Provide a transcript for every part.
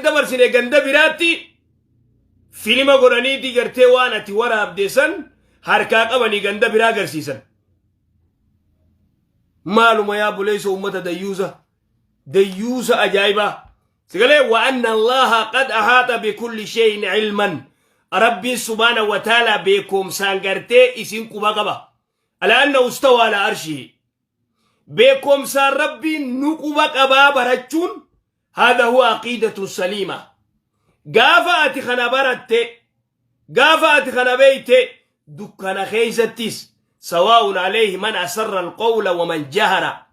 Dabarsine ganda biraatti filima godhaniiti gartee waan ati waraabde san harkaa qabanii ganda biraa agarsiisan. Maaluma yaa buleessa uummata dayyuusa dayyuusa ajaa'ibaa. Sigalee wa anna Allaha qad ahaata bikulli shay'in ilman. Rabbiin subhaana wa ta'ala beekumsaan gartee isin quba qaba. Ala anna ustawa ala arshihi. Beekumsaan Rabbiin nu quba qabaa barachuun haadha huwa aqiidatu saliima. Gaafa ati kana baratte, gaafa ati kana beeyte, dukkana keeysattis sawaa'un alayhi man asarra alqawla wa man jahara.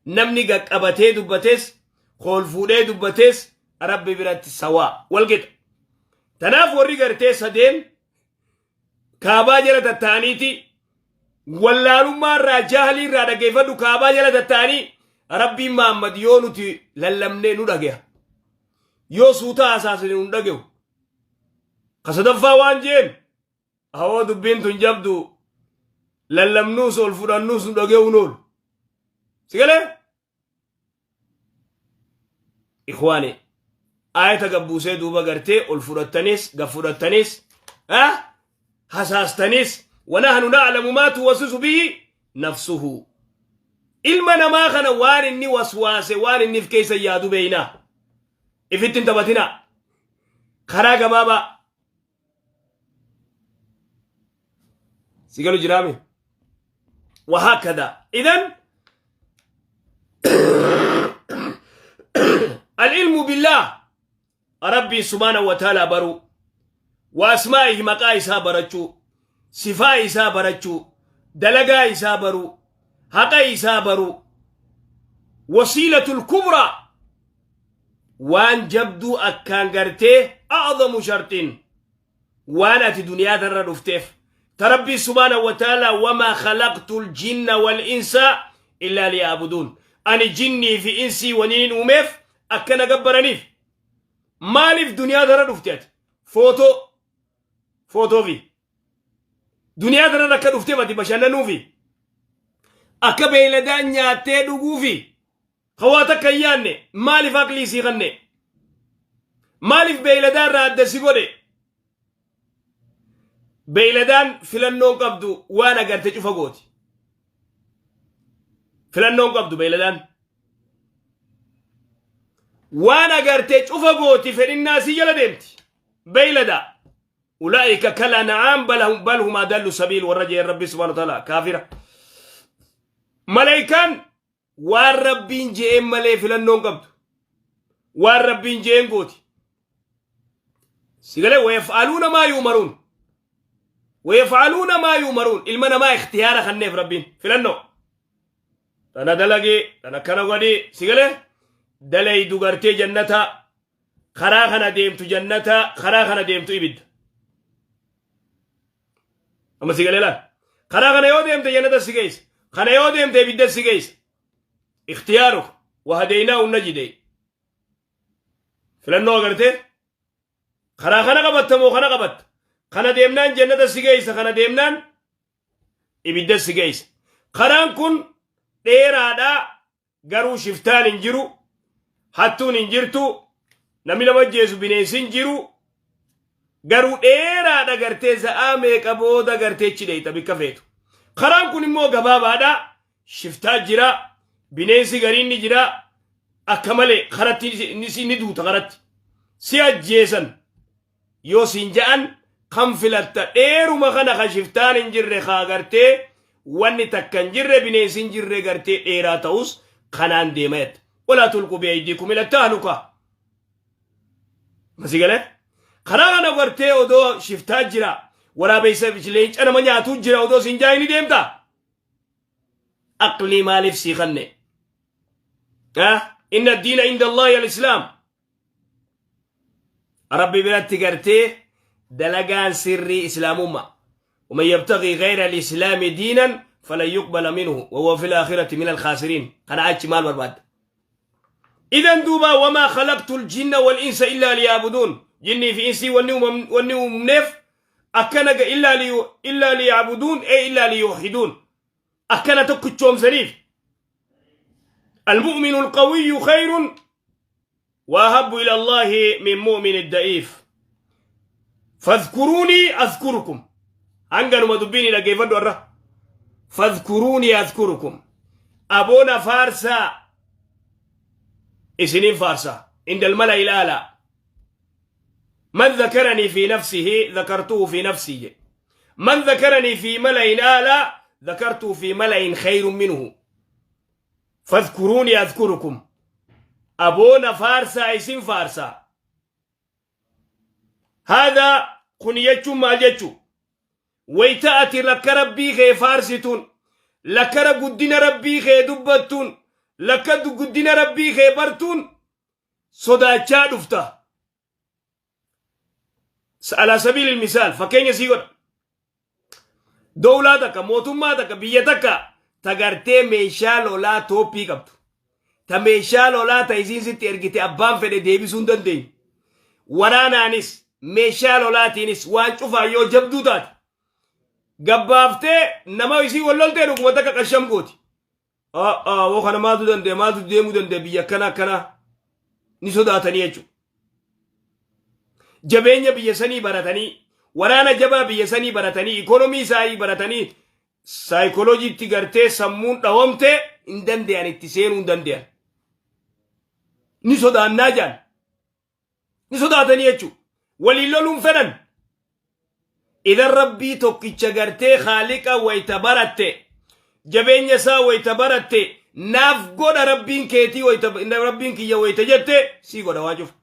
Namni gaqqabatee dubbates, kool fuudhee dubbates, Rabbi biratti sawaa walqixa. Tanaaf warri gartee sadeen kaabaa jala tatta'aniiti wallaalummaa irraa jahlii irraa dhaggeeffadhu kaabaa jala tatta'anii Rabbiin Mahammad yoo nuti lallabnee nu dhage'a. Yoo suuta hasaasne nu dhage'u. Ka sadaffaa waan jeen hawoo dubbiin tun jabdu lallabnuus ol fudhannuus nu dhage'uun oolu. Sigalee? Ikhwaani ayata gabbuusee duuba gartee ol fudhattanis gad fudhattanis hasaastanis wanahnu na'lamu maa tuwaswisu bihi nafsuhu ilma namaa kana waan inni waswaase waan inni if keessa yaadu beeynaa ifitti hin taphatinaa karaa gabaabaa si galu jiraame وهكذا. إذن العلم بالله ربي سبحانه وتعالى برو وأسمائه مقا إسا برچو صفا إسا برچو دلقا إسا برو حق إسا برو وسيلة الكبرى waan jabduu akkaan gartee a'zamu sharxin waan ati duniyaa tanarra dhufteef ta Rabbii subhaanahu wa ta'ala wamaa khalaqtul jinna wal insa illaa liya'buduun ani jinnii fi insii waniin uumeef akka na gabbaraniif. Maaliif duniyaa tanarra dhufte ati? Footoo footoofi duniyaa tanarra akka dhufteef ati bashannanuufi akka beeyladaa nyaattee dhuguufi Ka waa takka hin yaanne maaliif aqlii sii kanne? Maaliif beeyladaa irraa adda si godhe? Beeyladaan filannoon qabdu waan agarte cufa gooti. Filannoon qabdu beeyladaan. Waan agarte cufa gooti fedhinnaa si jala deemti. Beeyladaa. Ulaa'ika kal an'aam bal hum adallu sabiil warra jeen Rabbi subhaanahu wa ta'ala kaafira. Malaayikaan waan Rabbiin je'een malee filannoon qabdu. Waan Rabbiin je'een gooti. Sigalee wayaf'aluuna maa yu'maruun. Wayaf'aluuna maa yu'maruun. Ilma namaa ikhtiyaara kanneef Rabbiin filannoo. Tana dalagee, tana kana godhee, sigalee dalaydu gartee jannataa karaa kana deemtu jannataa karaa kana deemtu ibidda. Amma si galee laal. Karaa kana yoo deemte jannata si geessa. Kana yoo deemte ibidda si geessa. Ikhtiyaaruka wahadeynaa unna jidee. Filannoo agartee? Karaa kana qabatta moo kana qabatta? Kana deemnaan jannata si geessa kana deemnaan ibidda si geessa. Karaan kun dheeraadhaa garuu shiftaan hin jiru, hattuun hin jirtu, namni nama ajjeesu bineensi hin jiru. Garuu dheeraadha gartee za'aa meeqa booda gartee achi dheeyxa bikka feetu. Karaan kun immoo gabaabaadha, shiftaa jira, bineensi gariin ni jira, akka malee karatti ni duuta karatti. Si ajjeesan yoo siin ja'an kam filatta? Dheeruma kana ka shiftaan hin jirre kaa gartee wanni takka hin jirre bineensi hin jirre gartee dheeraa ta'us kanaan deema jette. Walaa tulquu bi'aydiikum ila tahluka. Masii galee? Karaa kana gartee odoo shiftaa jira waraabessa leenca nama nyaatuu jira odoo siin jaa'in ni deemta. Aqlii maaliif sii kanne? Inna diina inda Allahi al-Islaam. Rabbi biratti gartee dalagaan sirrii islaamummaa. ومن يبتغي غير الإسلام دينا فلن يقبل منه وهو في الآخرة من الخاسرين. kana achi maal barbaadda? إذن duuba وما خلقت الجن والإنس إلا ليعبدون jinnii fi insii wanni uumamneef akkana إلا ليعبدون أي إلا ليوحدون akkana tokkichoomsaniif. المؤمن القوي خير. وأحب إلى الله من مؤمن الضعيف. فاذكروني أذكركم. Hanganuma dubbiin dhaggeeffadhu har'a. فاذكروني أذكركم. Aboona faarsaa, isiniin faarsaa. عند الملأ الأعلى. من ذكرني في نفسه ذكرته في نفسي. من ذكرني في ملأ أعلى ذكرته في ملأ خير منه. فاذكروني أذكركم. Aboona faarsaa, isin faarsaa. هذا kun jechuun maal jechuu? Wayta ati lakka Rabbii kee faarsituun, lakkara guddina Rabbii kee dubbattuun, lakka guddina Rabbii kee bartuun, sodaachaa dhufta. على سبيل المثال, fakkeenya sii godha. Dowlaa takka, mootummaa takka, biyya takka tagartee meeshaa lolaa tooppii qabdu, ta meeshaa lolaa ta isiin sitti ergite abbaan fedhe deebisuu hin dandeenye, waraanaanis meeshaa lolaatiinis waan cufaa yoo jabduu taate, gabbaaftee nama isii walloltee dhuguma takka qasham gooti. Woo kana maaltu danda'e? Maaltu deemuu danda'e? Biyya akkana akkana ni sodaatanii jechuudha. Jabeenya biyya sanii baratanii, waraana jabaa biyya sanii baratanii, ikonomii isaanii baratanii, saayikolojiitti gartee sammuun dhawamte hin danda'an, itti seenuu hin danda'an. Ni sodaannaa jaan. Ni sodaatanii jechuudha. Waliin loluun fedhan. Idan Rabbii tokkicha gartee Haaliqa wayta baratte, jabeenya isaa wayta baratte, naaf godha Rabbiin keetii wayta, Rabbiin kiyya wayta jette, sii godha waa cufa.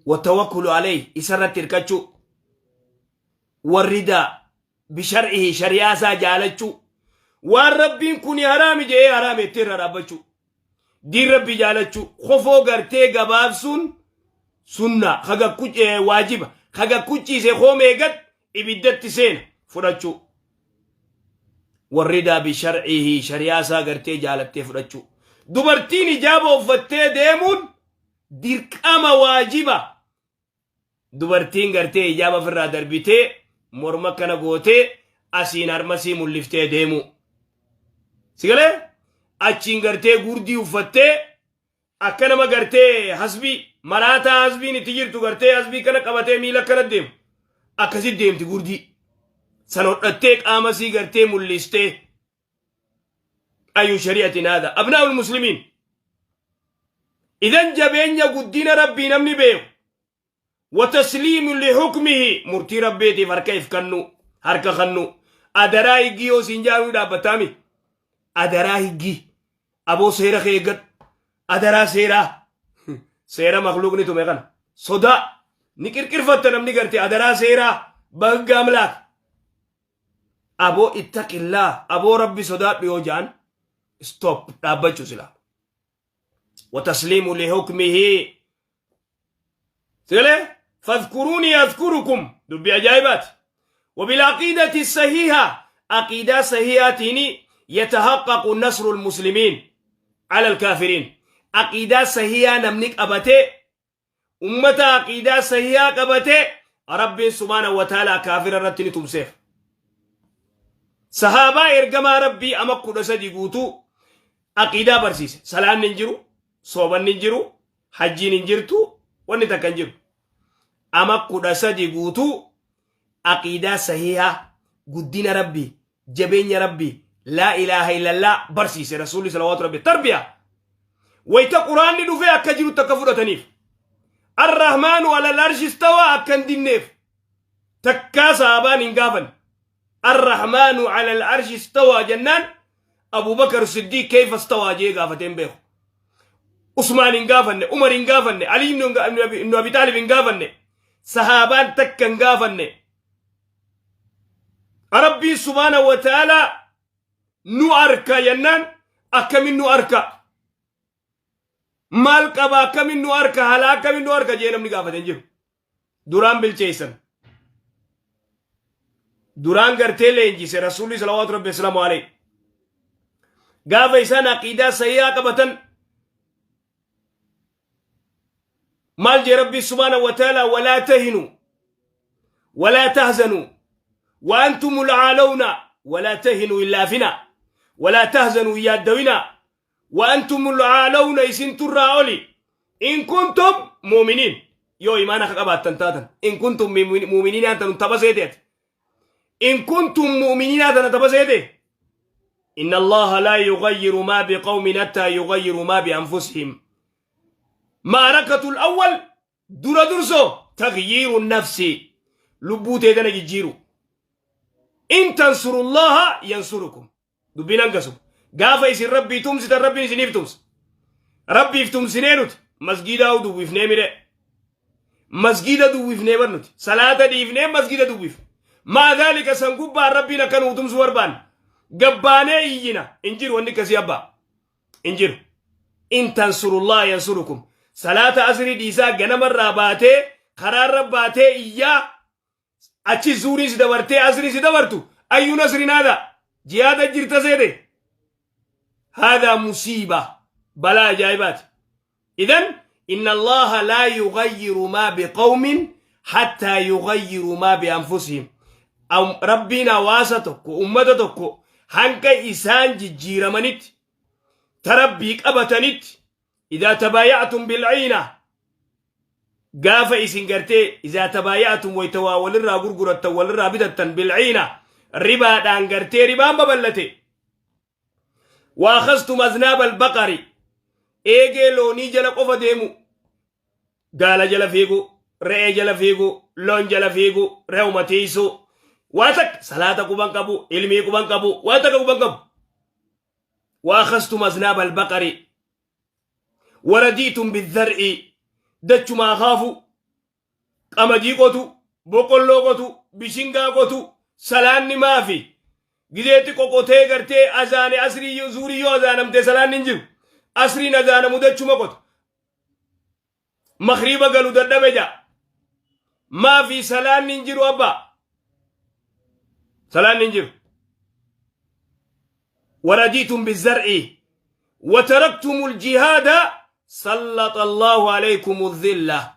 والتوكل عليه, isarratti hirkachuu. والرضا بشرعه, shari'aa isaa jaalachuu. Waan Rabbiin kun haraami jedhee haraami itti irra dhaabbachuu. Diin Rabbi jaalachuu. Kofoo gartee gabaabsuun sunna haga waajiba, haga kucciise koomee gad ibiddatti seena fudhachuu. والرضا بشرعه, shari'aa isaa gartee jaalattee fudhachuu. Dubartiin hijaaba uffattee deemuun dirqama, waajiba. Dubartiin gartee hijaaba ofirraa darbitee, morma kana gootee, asiin harmasii mul'iftee deemu. Sigalee achiin gartee gurdii uffattee, akka nama gartee hasbii maraataa hasbiin itti jirtu, gartee hasbii kana qabatee miila akkana deemu, akkasitti deemti. Gurdii san hodhattee qaama sii gartee mul'istee. أي شريعة هذا أبناء المسلمين؟ إذن jabeenya guddina Rabbii namni beeku, وتسليم لحكمه, murtii Rabbiitiif harka if kannu, harka kannu. Adaraa higgii yoo siin jaaruu dhaabbataami, adaraa higgii, aboo seera kee eeggadhu, adaraa seeraa, seera makluuqni tume kana sodaa ni qirqirfatta. Namni garte adaraa seeraa በህግ አምላክ, aboo اتق الله, aboo Rabbi sodaadhu yoo jaan, stop, dhaabbachuu sila. وتسليم لحكمه. سيله فاذكروني أذكركم, dubbii ajaa'ibaati. وبالعقيدة الصحيحة, عقيدة صحيحة يتحقق نصر المسلمين على الكافرين. عقيدة صحيحة namni qabate, ummata عقيدة صحيحة qabate, Rabbiin سبحانه وتعالى kaafira irratti ni tumseef. Sahaabaa ergamaa Rabbii ama 13 guutuu aqiidaa barsiise. Salaanni hin jiru, soobanni hin jiru, hajjiin hin jirtu, wanni takka hin jiru. Ama 13 guutuu aqiidaa sahihaa, guddina Rabbii, jabeenya Rabbii, لا إله إلا الله barsiise Rasuulli salawaatu Rabbi. Tarbiyaa wayta Quraanni dhufee akka jirutti akka fudhataniif, الرحمن على العرش استوى akka hin dinneef, takkaa sahaabaan hin gaafan. الرحمن على العرش استوى jennaan, Abubakar Siddiq كيف استوى jee gaafateen beeku. Usmaan hin gaafanne, Umar hin gaafanne, Ali ibn Abi Taalib hin gaafanne, sahaabaan takka hin gaafanne. Rabbiin سبحانه وتعالى nu arka jennaan, akkamin nu arka? Maal qaba? Akkamin nu arka? Haala akkamin nu arka jee namni gaafate hin jiru. Duraan bilcheessan, duraan gartee leenjise Rasuulli salawaatu Rabbi wasalaamu alayhi. Gaafa isaan aqiidaa sahihaa qabatan maal jee Rabbi سبحانه وتعالى? ولا تهنوا ولا تحزنوا وأنتم الأعلون. ولا تهنوا, hin laafina, ولا تحزنوا, yaaddawina. Wa antumul aalawna, isin turraa oli, in kuntum mu'miniin, yoo imaana akka qabaattan taatan. In kuntum mu'miniin taatan tapha seete ati. In kuntum mu'miniin taatan tapha seete. إن الله لا يغير ما بقوم حتى يغيروا ما بأنفسهم. معركة الأول dura durso تغيير النفس, lubbuu teetana jijjiiru. إن تنصروا الله ينصركم. Dubbiin hangasu gaafa isin Rabbii tumsitan, Rabbiin isiniif tumsa. Rabbiif tumsinee nuti masgiidaa duwwifnee mire, masgiida duwwifnee bar nuti salaata dhiifnee masgiida duwwifne. Maa dhaalika san gubbaan Rabbiin akka nuu tumsu barbaanne gabbaanee iyyina. Hin jiru wanni akkasii, abbaa, hin jiru. إن تنصروا الله ينصركم. Salaata asrii dhiisaa ganamarraa baatee karaarra baatee iyyaa achi zuurii si dabartee asrii si dabartu. أي نصر هذا؟ Jihaada jirta seete. هذا مصيبة, balaa ajaa'ibaati. إذن إن الله لا يغير ما بقوم حتى يغيروا ما بأنفسهم. أو Rabbiin hawaasa tokko, ummata tokko hanga isaan jijjiiramanitti tarabbii qabatanitti. إذا تبايعتم بالعينة, gaafa isin gartee إذا تبايعتم, waytawaa walirraa gurgurattan, walirraa bitattan, بالعينة, ribaadhaan gartee ribaan babal'ate. وأخذتم أذناب البقر, eegee loonii jala qofa deemu, gaala jala fiigu, re'ee jala fiigu, loon jala fiigu, re'uma tiisu, waa takka salaata quban qabu, ilmii quban qabu, waa takka quban qabu. وأخذتم أذناب البقر ورضيتم بالزرع, dachumaa kaafu, qamadii qotu, boqqolloo qotu, bishingaa qotu, salaanni maafi gideetti qoqotee gartee azaane asrii zuurii yoo azaanamte salaanni hin jiru. Asriin azaanamu dachuma qotu, makriiba galu dadhabe ja. Maafi salaanni hin jiru, abbaa? Salaanni hin jiru. ورضيتم بالزرع وتركتم الجهاد سلط الله عليكم الذلة.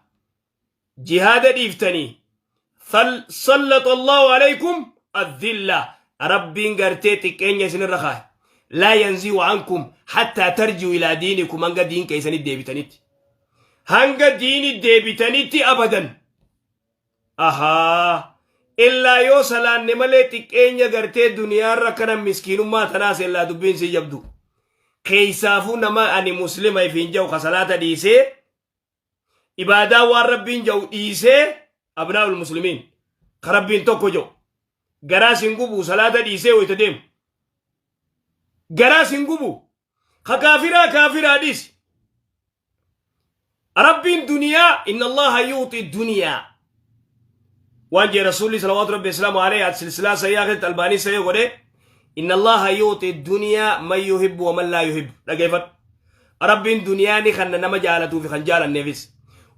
جهاد dhiiftanii سلط الله عليكم الذلة, Rabbiin gartee xiqqeenya isinirra kaa'e. لا ينزع عنكم حتى ترجعوا إلى دينكم, hanga diin keessanitti deebitanitti, hanga diini deebitanitti abadan. Ahaa, illaa yoo salaanne malee xiqqeenya gartee duniyaarra kana miskiinummaa tanaas illaa dubbiin si jabdu. Keeysaafuu nama ani muslima ifiin jau ka salaata dhiisee, ibaadaa waan Rabbiin jau dhiisee, أبناء المسلمين ka Rabbiin tokko jau, garaa sin gubu salaata dhiisee wayta deemu? Garaa sin gubu? Ka kaafiraa kaafiraa dhiisi. Rabbiin duniyaa, إن الله يعطي الدنيا, waan jee Rasuulli صلوات ربي وسلامه عليه, silsilaa sayyaa keessatti Albaanii sayyoo godhe. إن الله يعطي الدنيا من يحب ومن لا يحب. Dhageeffadhu, Rabbiin duniyaa ni kanna nama jaalatuu fi kan jaalanneefis.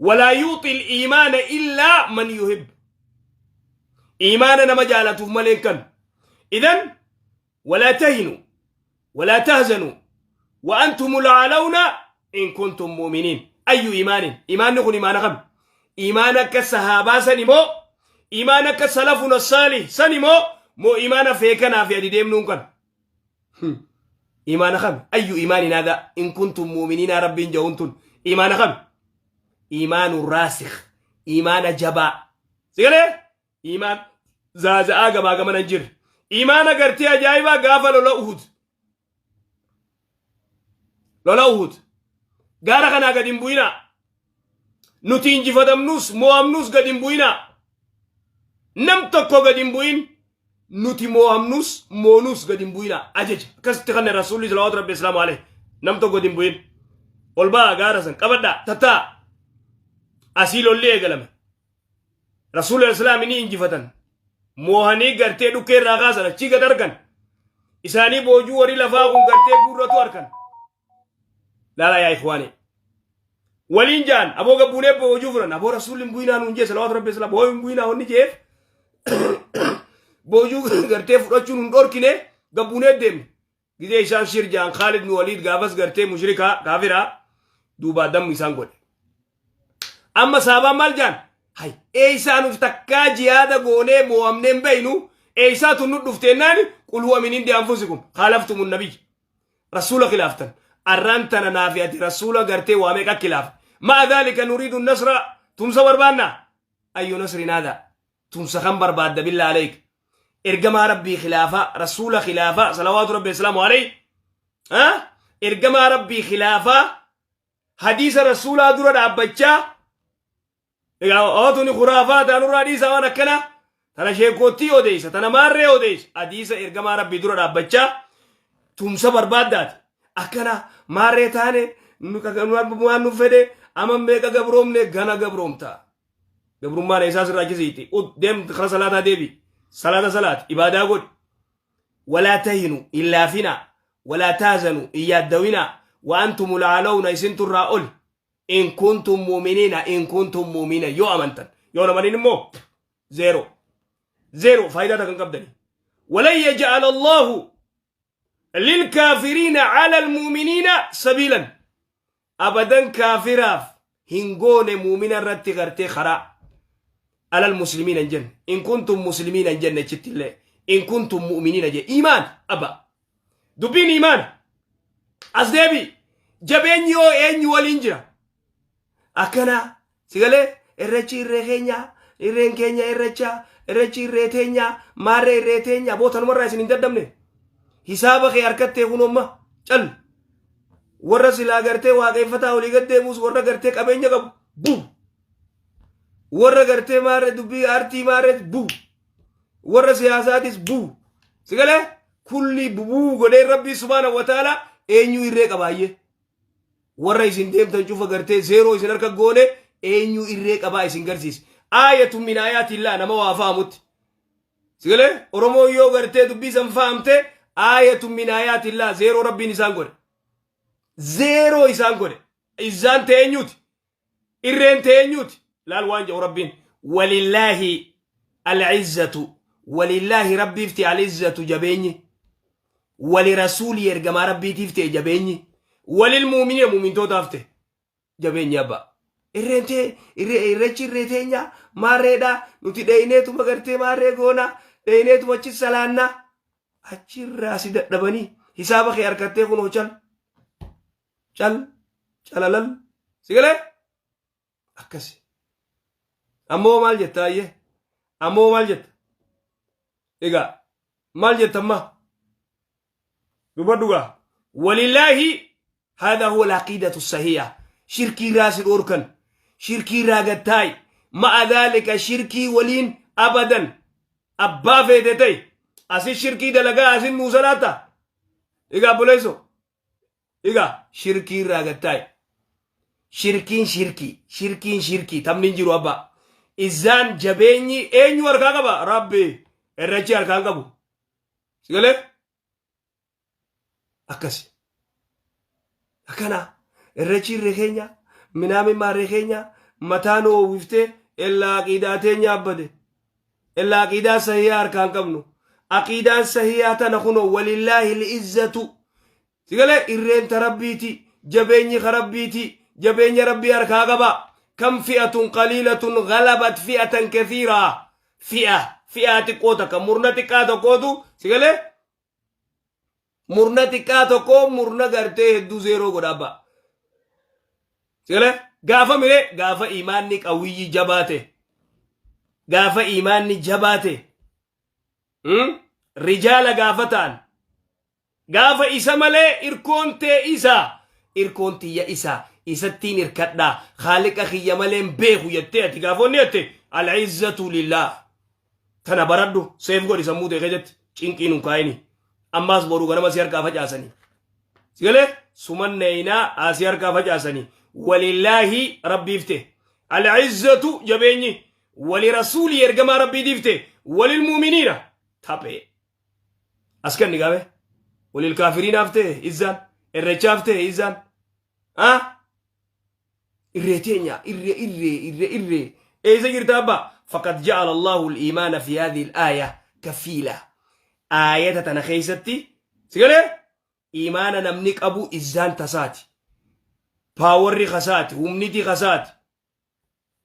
ولا يعطي الإيمان إلا من يحب. Iimaana nama jaalatuuf malee kan. إذن ولا تهنوا ولا تحزنوا وأنتم الأعلون إن كنتم مؤمنين. أي إيمان؟ إيمان kun iimaana kam? Iimaana akka sahaabaa sani moo, iimaana akka سلفنا الصالح sani moo iimaana feekanaa fi adi deemnuun kan iimaana kam? أي إيمان هذا؟ إن كنتم مؤمنين Rabbiin ja'uun tun iimaana kam? إيمان راسخ, iimaana jabaa sigalee, iimaan zaaza'aa gamaa gamana hin jirre, iimaana gartee ajaa'ibaa. Gaafa lola Uhud, lola Uhud, gaara kanaa gad hin bu'inaa, nuti injifatamnus mo'amnus gad hin bu'inaa, nam tokko gad hin bu'in, nuti mo'amnus moonus gad hin bu'inaa, ajaja akkasitti kan Rasuulli صلوات ربي وسلامه عليه. Nam tokko gad hin bu'in, ol ba'aa, gaara san qabadhaa, tattaa. Asii lolli eegalame. Rasuulli Islaami ni injifatan, moohanii gartee dhukkee irraa kaasan, achii gad argan isaanii boojuu warii lafaa kun gartee guurratu argan. Laala yaa إخواني, waliin jaan aboo gabbuunee boojuu furan. Aboo, Rasuulli hin bu'inaa nuun jee صلوات ربي وسلامه, hoo hin bu'inaa wanni jeef boojuu gartee fudhachuun hin dhorkine, gabbuunee deemne. Gizee isaan shir jaan, Khaalid nu Waliid gaafas gartee mushrikaa kaafiraa duubaa dammu isaan godhe. Amma saabaan maal jaan? Hay, eeysaa nuti takkaa jihaada goonee mo'amnee hin beeynu, eeysaa tun nu dhufteennaan? قل هو من عند أنفسكم خالفتم النبي, rasuula khilaaftan. Arraan tana naafi ati rasuula gartee waa meeqa kilaaf. Ma'a dhaalika nuriidu nasra, tumsa barbaanna. Ayyu nasrin haadha? Tumsa kan barbaadda billaa aleek? Ergamaa Rabbii khilaafaa, rasuula khilaafaa, salawaatu Rabbi islaamu alayhi. Ergamaa Rabbii khilaafaa, hadiisa rasuulaa dura dhaabbachaa. Egaa ootuni khuraafaa taanurraa dhiisaa, waan akkana tana sheekkoottii odeessa, tana maarree odeessa. Hadiisa ergamaa Rabbii dura dhaabbachaa tumsa barbaaddaati. Akkana maarree taane waan nu fedhe ama meeqa gabroomne gana gabroomta. Gabrummaan eessaa sirraa achisiiti? Deem kara salaataa deebi. Salaata salaati, ibaadaa godhi. Walaa tahinu, hin laafinaa. Walaa taazanu, hin yaaddawinaa. Wa antumul a'lawna, isin turraa oli. In kuntum mu'miniina, in kuntum mu'miniina, yoo amantan. Yoo amanin immoo zero zero, faayidaa takka hin qabdani. Walan yaj'ala Allahu lilkaafiriina ala almu'miniina sabiilan. Abadan kaafiraaf hin goone mu'mina irratti gartee karaa. Alal muslimiina hin jenne, in kuntum muslimiina hin jenne, achitti illee in kuntum mu'miniina jee. Iimaan abba, dubbiin iimaan as deebi. Jabeenyi yoo eenyu waliin jira? Akkana sigalee irrechi irree keenya, irreen keenya irrecha, irrechi irree teenya, maarree irree teenya. Boo, tanumarraa isin hin daddabne. Hisaaba kee harkattee kunomma cal. Warra silaa gartee waaqeffataa olii gad deemuus, warra gartee qabeenya qabu bu, warra gartee maarree dubbii aartii maarree bu, warra siyaasaatis bu, sigalee kulli bubuu godhee. Rabbii subhaana wa ta'ala eenyu irree qabaayyee? Warra isin deemtan cufa gartee zero isin harka goone. Eenyu irree qabaa isin garsiise? Aayatu min aayaatillaa nama waa fahamutti. Sigalee Oromoo yoo gartee dubbii san fahamte, aayatu min aayaatillaa, zero Rabbiin isaan godhe, zero isaan godhe. Izzaan ta'e eenyuuti? Irreen ta'e eenyuuti? Laal waan jedhu Rabbiin: walillaahi al'izzatu, walillaahi, Rabbiif ta'e, al'izzatu, jabeenyi, wali rasuulii, ergamaa Rabbiitiif ta'e jabeenyi, walil muuminiina, muumintootaaf ta'e jabeenyi. Abbaa, irreen ta'e irrechi irree teenya maarreedha. Nuti dheeyneetuma gartee maarree goona, dheeyneetuma achi salaannaa, achirraa si dadhabanii hisaaba kee harkattee kunoo cal cal calalal. Sigalee akkasi. Ammoo maal jetta ayyee? Ammoo maal jetta? Egaa maal jetta amma? Dubbadhu gaa. Walillaahi, hada huwa al-aqiidatu sahiha. Shirkii irraa si dhoorkan, shirkii irraa gattaa'i. Ma'a dhaalika shirkii waliin abadan abbaa feete ta'e asin shirkii dalagaa, asin nuu salaatta. Egaa obboleessoo, egaa shirkii irraa gattaa'i. Shirkiin shirkii, shirkiin shirkii, taphni hin jiru abbaa. Izzaan jabeenyi eenyu harkaa qaba? Rabbi. Irrachi harkaan qabu. Sigalee akkasi akkana irrachi irree keenya minaami maarree keenya mataa nu oowwiftee. Illaa aqiidaa teenya abbade, illaa aqiidaa sahiyaa harkaan qabnu. Aqiidaan sahiyaa tana kunoo: walillaahi li'izzatu. Sigalee irreen ta Rabbiiti, jabeenyi ka Rabbiiti, jabeenya Rabbii harkaa qaba. Kam fi'atun qaliilatun galabat fi'atan kathiiraa. Fi'a fi'aa xiqqoo takka, murna xiqqaa tokkootu, sigalee murna xiqqaa tokko murna gartee hedduu zero godha abbaa. Sigalee gaafa miree, gaafa imaanni qawwiyyi jabaate, gaafa imaanni jabaate, rijaala gaafa ta'an, gaafa isa malee irkoon tee isa, irkoon tiyya isa, isattiin irkadhaa, haaliqa kiyya malee hin beeku jettee ati gaafoonni jette, al'izzatu lillah. Tana baradhu, seef godhi sammuu ta'e keessatti. Cinqiin hin kaayini. Ammaas boru ganama si harkaa facaasanii. Sigalee suman neeyinaa asii harkaa facaasanii. Walillaahi, Rabbiif ta'e, al'izzatu, jabeenyi, wali rasuulii, ergamaa Rabbiitiif ta'e, walil muuminiina taphee as kenni gaabe. Walil kaafiriinaaf ta'e izzaan? Irrechaaf ta'e izzaan? Ah, irree teenya, irree, irree, irree, irree eessa jirta abbaa? Faqad ja'ala Allahu al-iimaana fi hadhihi al-aaya kafiila. Aayata tana keessatti, sigalee iimaana namni qabu izzaan tasaati, powerri kasaati, humniti kasaati.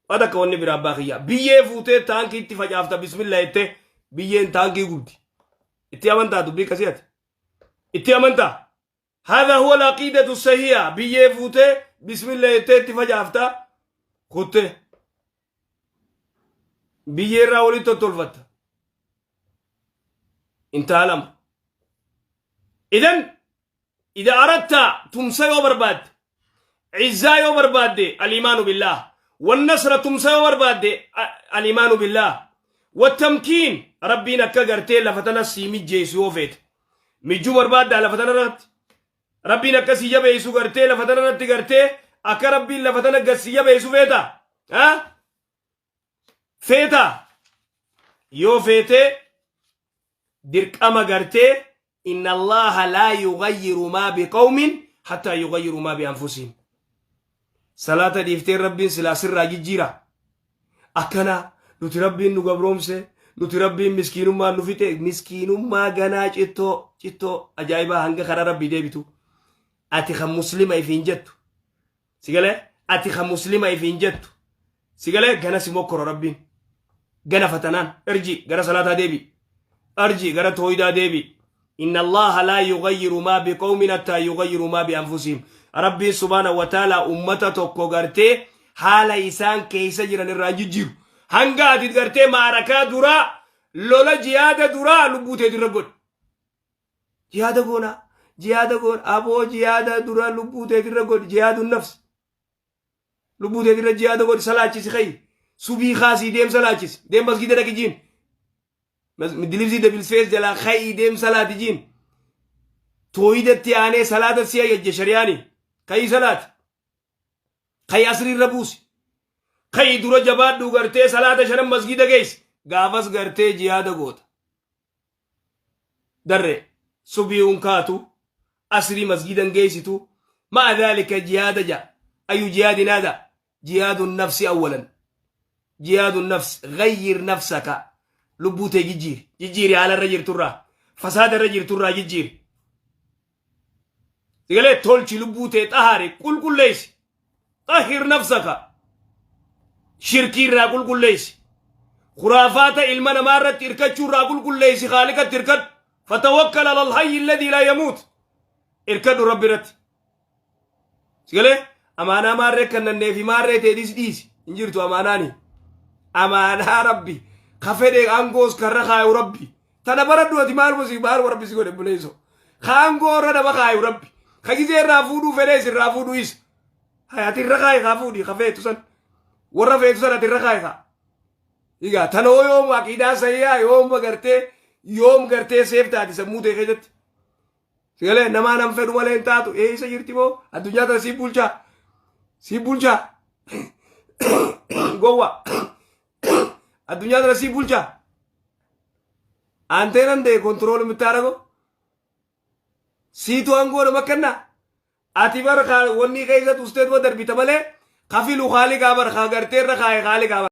Waan akka wanni biraa abbaa kiyyaa biyyee fuutee taankiitti facaafta, bismillah jettee biyyeen taankii gubdi. Itti amantaa dubbii akkasii ati? Itti amantaa? هذا هو العقيدة الصحيحة. Biyyee fuutee bismillah jettee itti facaafta, kutte biyyee irraa walitti tottolfatta. انتهى الأمر. إذن إذا أردت tumsa yoo barbaadde, عزة yoo barbaadde, الإيمان بالله والنصر. Tumsa yoo barbaadde, الإيمان بالله والتمكين. Rabbiin akka gartee lafa tana sii mijjeessu yoo feete, mijjuu barbaaddaa lafa tana irratti, Rabbiin akka si jabeessu gartee lafa tana irratti, gartee akka Rabbiin lafa tana gad si jabeessu feeta, feeta yoo feete, dirqama gartee إن الله لا يغير ما بقوم حتى يغيروا ما بأنفسهم. Salaata dhiiftee Rabbiin silaa sirraa jijjiira. Akkana nuti Rabbiin nu gabroomse, nuti Rabbiin miskiinummaa nu fixe. Miskiinummaa ganaa cittoo cittoo ajaa'ibaa. Hanga karaa Rabbii deebitu, ati kan Muslima ifiin jettu sigalee, ati kan Muslima ifiin jettu sigalee, gana si mokkoro Rabbiin gana fatanaan. Irji gara salaataa deebi, arji gara tooyidaa deebi. إن الله لا يغير ما بقوم حتى يغيروا ما بأنفسهم. Rabbiin سبحانه وتعالى ummata tokko gartee haala isaan keessa jiran irraa jijjiiru hanga ati gartee maarakaa duraa, lola jihaada duraa lubbuu teetu irra godhi. Jihaada goona, jihaada goona, aboo, jihaada dura lubbuu teetu irra godhi. جهاد النفس, lubbuu teetu irra jihaada godhi. Salaachisi, kayi subii kaasii deem, salaachisi, deem masgida dhaqi jiin. Dilibsii dabilfees jalaa ka'ii deem salaati jiin. Tooyidatti aanee salaata si ajajje shari'aani. Ka'ii salaati, ka'ii asrii irra buusi, ka'ii dura jabaadhu, gartee salaata shanan masgida geessi. Gaafas gartee jihaada goota. Darre subii'uun kaatu, asrii masgidan geessitu, مع ذلك jihaada ja. أي جهاد هذا؟ جهاد النفس أولا، جهاد النفس. غير نفسك, lubbuu tee jijjiiri, jijjiiri. Haala irra jirturraa, fasaada irra jirturraa jijjiiri. Sigalee tolchi, lubbuu tee xahaari, qulqulleessi. طهر نفسك. Shirkii irraa qulqulleessi, khuraafaata ilma namaa irratti hirkachuu irraa qulqulleessi. Khaalikatti hirkadhu. فتوكل على الحي الذي لا يموت. Hirkadhu Rabbi irratti. Sigalee amaanaa maarree kannannee fi maarree teedis dhiisi, hin jirtu amaanaani. Amaanaa Rabbi ka fedhe aangoos karra kaayu Rabbi. Tana baradhu. Ati maaluma si maaluma Rabbi si godhe buleeso? Ka aangoo irra nama kaayu Rabbi, ka gizee irraa fuudhuu fedhees irraa fuudhuu isa. Ati irra kaayi, kaa fuudhi ka feetu san, warra feetu san ati irra kaayi kaa. Egaa tanoo yoom aqiidaa sayyaa, yoom gartee, yoom gartee seef taati sammuu ta'e keessatti? Sigalee namaa nan fedhu malee hin taatu. Eessa jirti moo addunyaa tana? Si bulchaa, si bulchaa, gowwa, addunyaa tana si bulchaa. አንተ ነህ እንዴ control የምታደርገው? Siitu aangoo nama kenna. Ati bar wanni keessa tusteetuma darbita malee kafilu haaliqaa bar ka gartee irra kaaye haaliqaa bar.